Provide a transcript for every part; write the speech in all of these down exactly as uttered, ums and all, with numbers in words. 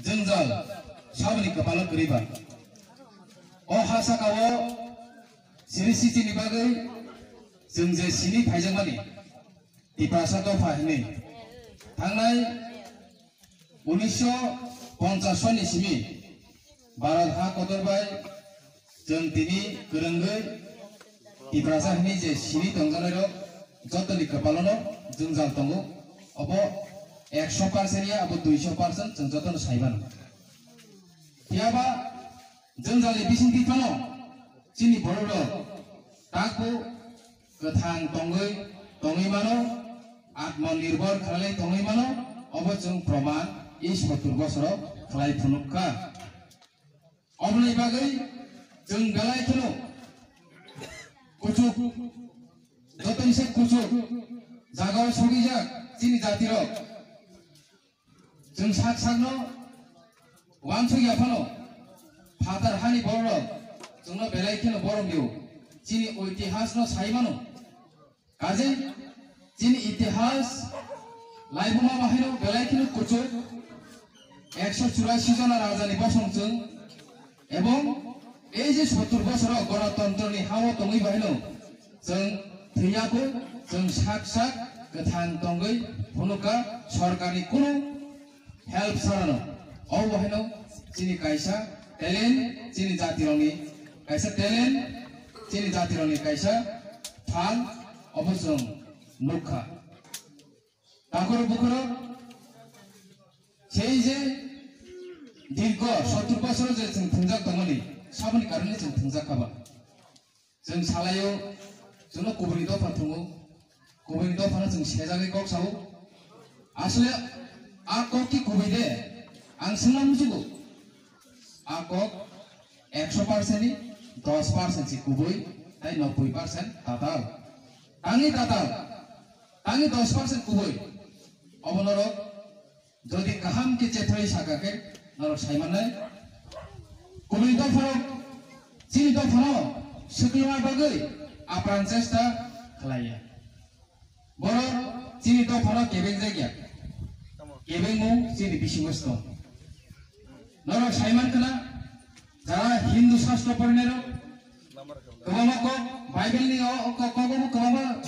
jwngjal saboni kwpalo kwrwi ba. O ha saka o siri sichini bagwi chwng je sini phaijakmani Tiprasa dopha hinwi thangnai unisho ponchash ni simi Bharat ha kotor bai chwng tini kwrwngwi Tiprasa hinwi je sini tongjaknairok jotoni kwpalono jwngjal tongo. Obo ekso percent ya, abo duiso percent chwng jotono sai mano. Phiyaba jwngjalni bisingtwi phano chini bororok takbo kwthang tongwi tongwi mano, atmanirbhor khlai tongwi mano, obo chwng proman e sottur bosoro khlai phunuk kha. Oboni bagwi chwng belai kheno kuchuk, jotoni se kuchuk jagao sogijak chini jatirok. Chwng sak sakno uansuk ya phano phatar hani bororok chwngno belai kheno borom rio. Chini oitihasno sai mano. Kaje chini itihas laibuma bahaino belai kheno kuchuk ekso churasi jona rajani bosong chwng. Ebong ei je sottur bosoro gonotontroni hao tongwi bahaino chwng thwiyaku, chwng sak sak kwthang tongwi phunukha sorkarni kunu help sarano. O bahaino chini kaisa talent, chini jatirokni kaisa talent, chini jatirokni kaisa phan obo chwng nukha. Takhoro bukhoro sei je dirgho sottur bosoro je chwng thwngjak tongmani, saboni karone chwng thwngjak khaba. Chwng salaio, chwngno kubuini dopha thwngo, kubuini dophano chwng sejagwi kok sao. Asole a kok ki kubui de, ang swngna muchugo. A kok ekso percent ni dos percent si kubui, tai nobboi percent tatal. Tangwi tatal, tangwi dos percent kubui. Obo norok jodi kaham khe chethai saka khe norok sai mannai. Kubui dopharok chini dophano swkluina bagwi apran chesta khlaiya. Borok chini dophano kebeng jakya. Kebengmung chini bisingo se tong. Norok sai mankha na, jara Hindu Shastro porinairok kwbangma kok, Bible ni o kok, kokobo kwbangma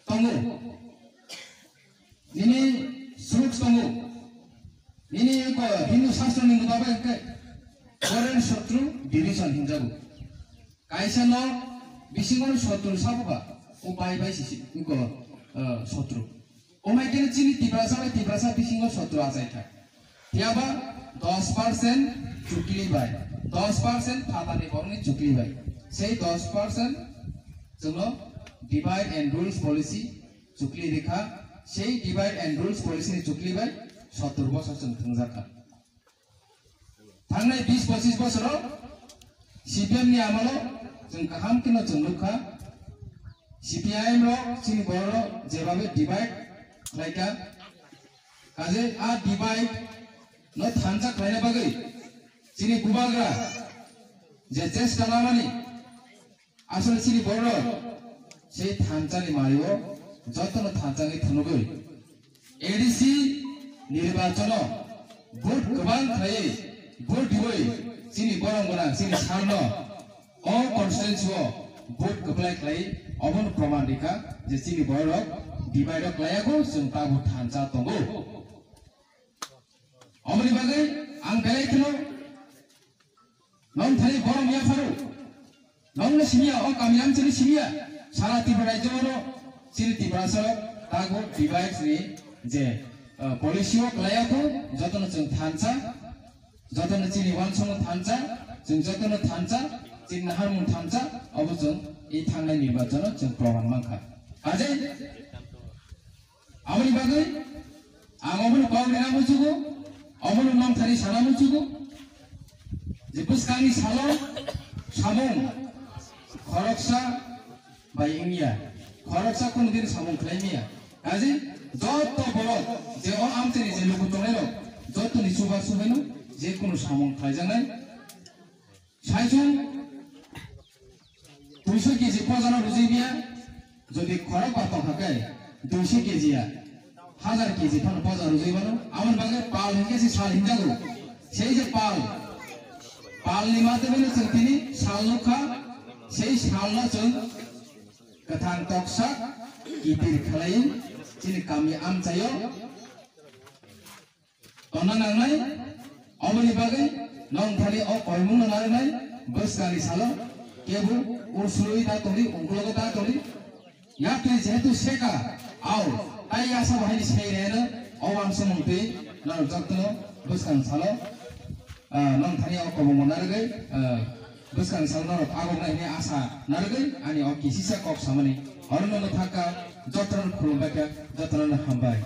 tongo. Nini sruk tongo. Nini ko Hindu Shastro ni mutabik khe Koren Sotru Division hinjago. Kaisa no bisingo sotru sabuka, o bai bai sisi ko, eh, sotru. O mai kene chini Tiprasa bai Tiprasa bisingo sotru achaikha. Phiyaba dos percent chukli bai, dos percent phatani borokni chukli bai. Sei dos percent chwngno divide and rules policy chukli rikha, sei divide and rules policy ni chukli bai sottur bosor chwng thwngjakha. Thangnai bis pochis bosoro C P M ni amolo chwng kaham kheno chwng nukha, C P I M rok chini bororok jebabe divide khlaikha, kaje a divide no thansa khlaina bagwi chini bubagra je chesta lamani Asole chini borok sei thansa ni mario jotono thansa wngwi phunugwi A D C nirbachono vote kwbang khlaiwi vote riwi chini borok gwnang chini sarno o constituency o vote kwplai khlai obono proman rikha je chini borok divide o khlaiyago chwng tabuk thansa tongo. Oboni bagwi ang belai kheno Nong thani borom ya pharu. Nong no simiya, o kami ang chini simiya. Sara Tripura rajyo no chini Tiprasa tago divide ni je, uh, policy o khlaiya ko jotono chwng thansa, jotono chini wansong thansa, chwng jotono thansa, chini naharmung thansa, obo chwng i thangnai nirbachon o chwng proman mankha. Ajai Aboni bagwi ang obono kok rina muchugo, obono nongthani sana muchugo. Je bwskangni salo samung khoroksa bai wngya, khoroksa kunu din samung khlai maya. Kaje joto borok je o amchini je luku tongnai rok jotoni chuba chubaino je kunu samung khlaijaknai. Saichung duiso K G poja no rujui biya, jodi khorok ba tongkha khe duiso K G ya, hajar K G phano poja rujui mano, aboni bagwi pal hinkhe se sal hinjago. Sei je pal, palni madhyameno chwng tini sal nukha, sei salno chwng kwthang toksa kitir khlaiwi chini kami amchaio tonna nangnai. Oboni bagwi nongthani o koimungno narwknai bwskangni salo kebo ursului da tongdi, ungkulogo da tongdi. Yakni jehetu seka, au, tai yasa bahai ni sei reno, o wansomung twi, norok jotono bwskang salo, ah, nongthani o kobongma narwgwi, ah, bwskang salo norok agoknai hwnwi asa narwgwi, ani o kisisa kok samani, oro no mwthakka, jotono khulumbai kha, jotono no hambai.